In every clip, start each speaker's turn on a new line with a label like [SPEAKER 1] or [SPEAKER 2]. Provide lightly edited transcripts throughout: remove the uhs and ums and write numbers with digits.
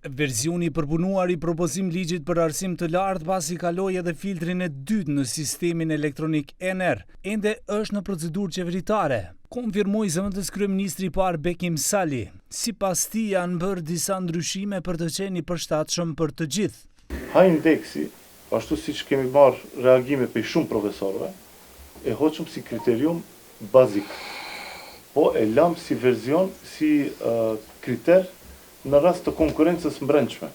[SPEAKER 1] Versioni i përpunuar i propozim ligjit për arsim të lartë pasi kaloi edhe filtrin e dytë në sistemin elektronik ENER, ende është në procedurë qeveritare, konfirmoi zëvendëskryeministri i parë Bekim Sali. Sipas tij janë bërë disa ndryshime për të qenë i përshtatshëm për të gjithë.
[SPEAKER 2] H-indeksi, ashtu siç kemi marrë reagime prej shumë profesorëve, e hoqëm si kriterium bazik. Po e lamë si version, si kriter në rast të konkurrencës mbrendshme.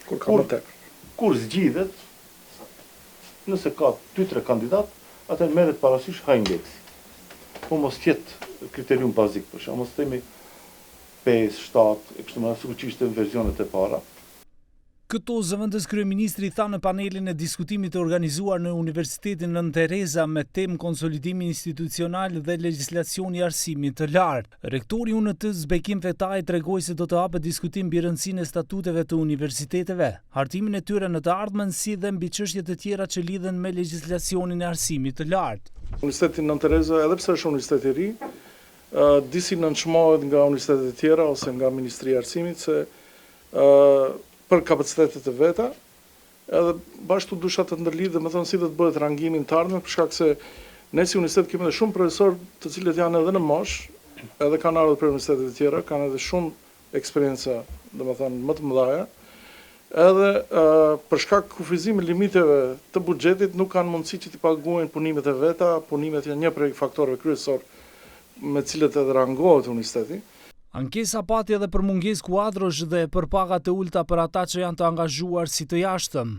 [SPEAKER 3] Kur ka më tepër.
[SPEAKER 2] Kur zgjidhet, nëse ka 2-3 kandidat, atëherë merret parasysh H-indeksi. Po mos jetë kriterium bazik, për shembull, mos themi 5, 7, e kështu me radhë, sikur që ishte në versionet e para.
[SPEAKER 1] Këto zëvendëskryeministri tha në panelin e diskutimit të organizuar në Universitetin Nënë Tereza me temë konsolidimi institucional dhe legjislacioni i arsimit të lartë. Rektori i UNT-së Bekim Fetai tregoi se do të hapet diskutim mbi rëndësinë e statuteve të universiteteve, hartimin e tyre në të ardhmen si dhe mbi çështje të tjera që lidhen me legjislacionin e arsimit të lartë.
[SPEAKER 3] Universiteti Nënë Tereza edhe pse është universitet i ri, disi nënçmohet nga universitetet e tjera ose nga Ministria e Arsimit se për kapacitetet e veta, edhe bashkë dusha të ndërlidh, domethënë si do të bëhet rangimi në të ardhmen, për shkak se ne si universitet kemi edhe shumë profesor të cilët janë edhe në moshë, edhe kanë ardhur prej universiteteve të tjera, kanë edhe shumë eksperienca, domethënë më të mëdha, edhe për shkak kufizimit limiteve të buxhetit nuk kanë mundësi që t'i paguajnë punimet e veta, punimet janë një prej faktorëve kryesor me cilët edhe rangohet universiteti.
[SPEAKER 1] Ankesa pati edhe për mungesë kuadrosh dhe për paga të ulta për ata që janë të angazhuar si të jashtëm.